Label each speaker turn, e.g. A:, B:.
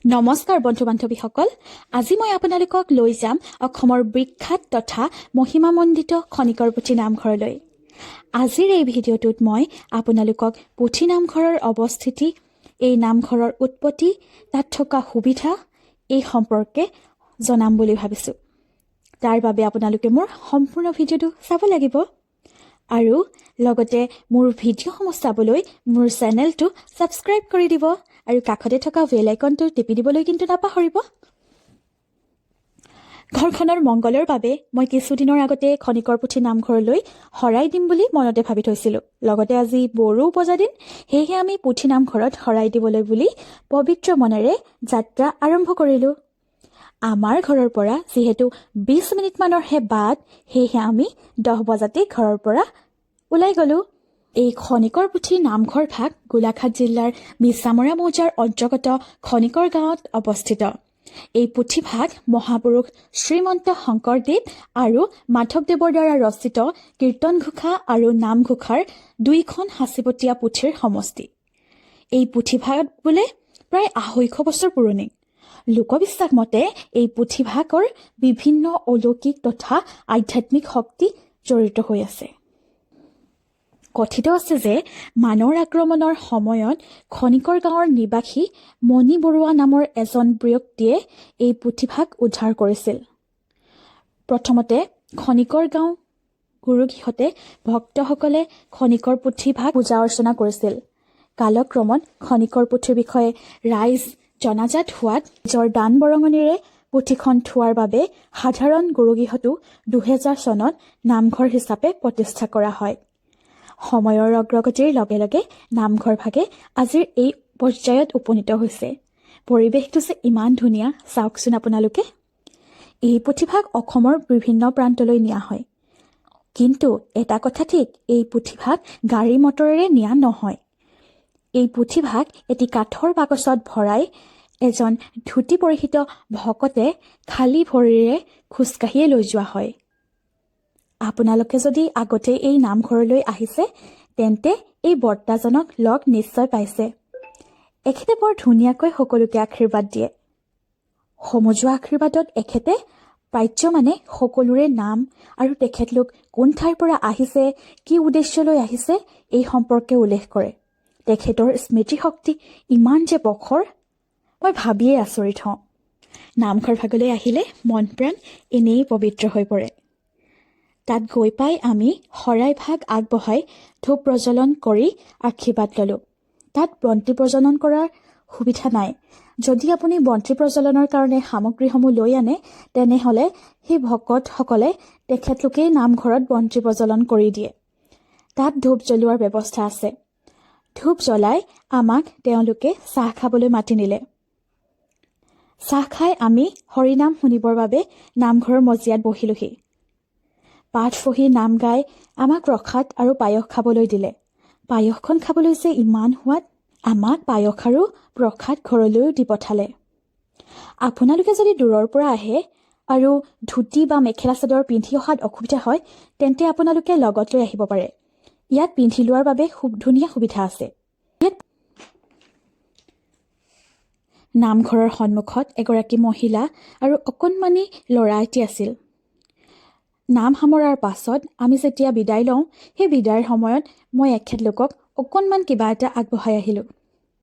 A: নমস্কাৰ বন্ধু বান্ধৱীসকল, আজি মই আপোনালোকক লৈ যাম অসমৰ বিখ্যাত তথা মহিমামণ্ডিত খনিকৰ পুথি নামঘৰলৈ। আজিৰ এই ভিডিঅ'টোত মই আপোনালোকক পুথি নামঘৰৰ অৱস্থিতি, এই নামঘৰৰ উৎপত্তি, তাত থকা সুবিধা এই সম্পৰ্কে জনাম বুলি ভাবিছোঁ। তাৰ বাবে আপোনালোকে মোৰ সম্পূৰ্ণ ভিডিঅ'টো চাব লাগিব আৰু লগতে মোৰ ভিডিঅ'সমূহ চাবলৈ মোৰ চেনেলটো ছাবস্ক্ৰাইব কৰি দিব আৰু কাষতে থকা বেল আইকনটো টিপি দিবলৈ কিন্তু নাপাহৰিব। ঘৰখনৰ মংগলৰ বাবে মই কিছুদিনৰ আগতে খনিকৰ পুথি নামঘৰলৈ শৰাই দিম বুলি মনতে ভাবি থৈছিলোঁ। লগতে আজি বড়ো ওপজা দিন, সেয়েহে আমি পুথি নামঘৰত শৰাই দিবলৈ বুলি পবিত্ৰ মনেৰে যাত্ৰা আৰম্ভ কৰিলোঁ। আমাৰ ঘৰৰ পৰা যিহেতু 20 মিনিটমানৰহে বাট, সেয়েহে আমি 10 বজাতেই ঘৰৰ পৰা ওলাই গ'লোঁ। এই খনিকৰ পুথি নামঘৰ ভাগ গোলাঘাট জিলাৰ মিছামৰা মৌজাৰ অন্তৰ্গত খনিকৰ গাঁৱত অৱস্থিত। এই পুথিভাগ মহাপুৰুষ শ্ৰীমন্ত শংকৰদেৱ আৰু মাধৱদেৱৰ দ্বাৰা ৰচিত কীৰ্তন ঘোষা আৰু নামঘোষাৰ দুইখন সাঁচিপতীয়া পুথিৰ সমষ্টি। এই পুথিভাগ বোলে প্ৰায় 250 বছৰ পুৰণি। লোকবিশ্বাস মতে এই পুথিভাগৰ বিভিন্ন অলৌকিক তথা আধ্যাত্মিক শক্তি জড়িত হৈ আছে। কথিত আছে যে মানৰ আক্ৰমণৰ সময়ত খনিকৰ গাঁৱৰ নিবাসী মণি বৰুৱা নামৰ এজন ব্যক্তিয়ে এই পুথিভাগ উদ্ধাৰ কৰিছিল। প্ৰথমতে খনিকৰ গাঁও গুৰুগৃহতে ভক্তসকলে খনিকৰ পুথিভাগ পূজা অৰ্চনা কৰিছিল। কালক্ৰমত খনিকৰ পুথিৰ বিষয়ে ৰাইজ জনাজাত হোৱাত নিজৰ দান বৰঙণিৰে পুথিখন থোৱাৰ বাবে সাধাৰণ গুৰুগৃহটো 2000 চনত নামঘৰ হিচাপে প্ৰতিষ্ঠা কৰা হয়। সময়ৰ অগ্ৰগতিৰ লগে লগে নামঘৰ ভাগে আজিৰ এই পৰ্যায়ত উপনীত হৈছে। পৰিৱেশটো যে ইমান ধুনীয়া, চাওকচোন আপোনালোকে। এই পুথিভাগ অসমৰ বিভিন্ন প্ৰান্তলৈ নিয়া হয়। কিন্তু এটা কথা ঠিক, এই পুথিভাগ গাড়ী মটৰেৰে নিয়া নহয়। এই পুথিভাগ এটি কাঠৰ বাকচত ভৰাই এজন ধুতি পৰিহিত ভকতে খালী ভৰিৰে খোজকাঢ়িয়ে লৈ যোৱা হয়। আপোনালোকে যদি আগতে এই নামঘৰলৈ আহিছে, তেন্তে এই বৰ্তাজনক লগ নিশ্চয় পাইছে। এখেতে বৰ ধুনীয়াকৈ সকলোকে আশীৰ্বাদ দিয়ে। সমজুৱা আশীৰ্বাদত এখেতে পাৰ্যমানে সকলোৰে নাম আৰু তেখেতলোক কোন ঠাইৰ পৰা আহিছে, কি উদ্দেশ্য লৈ আহিছে, এই সম্পৰ্কে উল্লেখ কৰে। তেখেতৰ স্মৃতিশক্তি ইমান যে প্ৰখৰ, মই ভাবিয়েই আচৰিত হওঁ। নামঘৰ ভাগলৈ আহিলে মন প্ৰাণ এনেই পবিত্ৰ হৈ পৰে। তাত গৈ পাই আমি শৰাই ভাগ আগবঢ়াই ধূপ প্ৰজ্বলন কৰি আশীৰ্বাদ ল'লোঁ। তাত বন্তি প্ৰজ্বলন কৰাৰ সুবিধা নাই। যদি আপুনি বন্তি প্ৰজ্বলনৰ কাৰণে সামগ্ৰীসমূহ লৈ আনে, তেনেহ'লে সেই ভকতসকলে তেখেতলোকেই নামঘৰত বন্তি প্ৰজ্বলন কৰি দিয়ে। তাত ধূপ জ্বলোৱাৰ ব্যৱস্থা আছে। ধূপ জ্বলাই আমাক তেওঁলোকে চাহ খাবলৈ মাতি নিলে। চাহ খাই আমি হৰিনাম শুনিবৰ বাবে নামঘৰৰ মজিয়াত বহিলোহি। পাঠ পঢ়ি নাম গাই আমাক প্ৰসাদ আৰু পায়স খাবলৈ দিলে। পায়সখন খাবলৈ যে ইমান সোৱাদ! আমাক পায়স আৰু প্ৰসাদ ঘৰলৈও দি পঠালে। আপোনালোকে যদি দূৰৰ পৰা আহে আৰু ধুতি বা মেখেলা চাদৰ পিন্ধি অহাত অসুবিধা হয়, তেন্তে আপোনালোকে লগত লৈ আহিব পাৰে। ইয়াত পিন্ধি লোৱাৰ বাবে খুব ধুনীয়া সুবিধা আছে। ইয়াত নামঘৰৰ সন্মুখত এগৰাকী মহিলা আৰু অকণমানি ল'ৰা এটি আছিল। নাম সামৰাৰ পাছত আমি যেতিয়া বিদায় লওঁ, সেই বিদায়ৰ সময়ত মই এখেতলোকক অকণমান কিবা এটা আগবঢ়াই আহিলোঁ।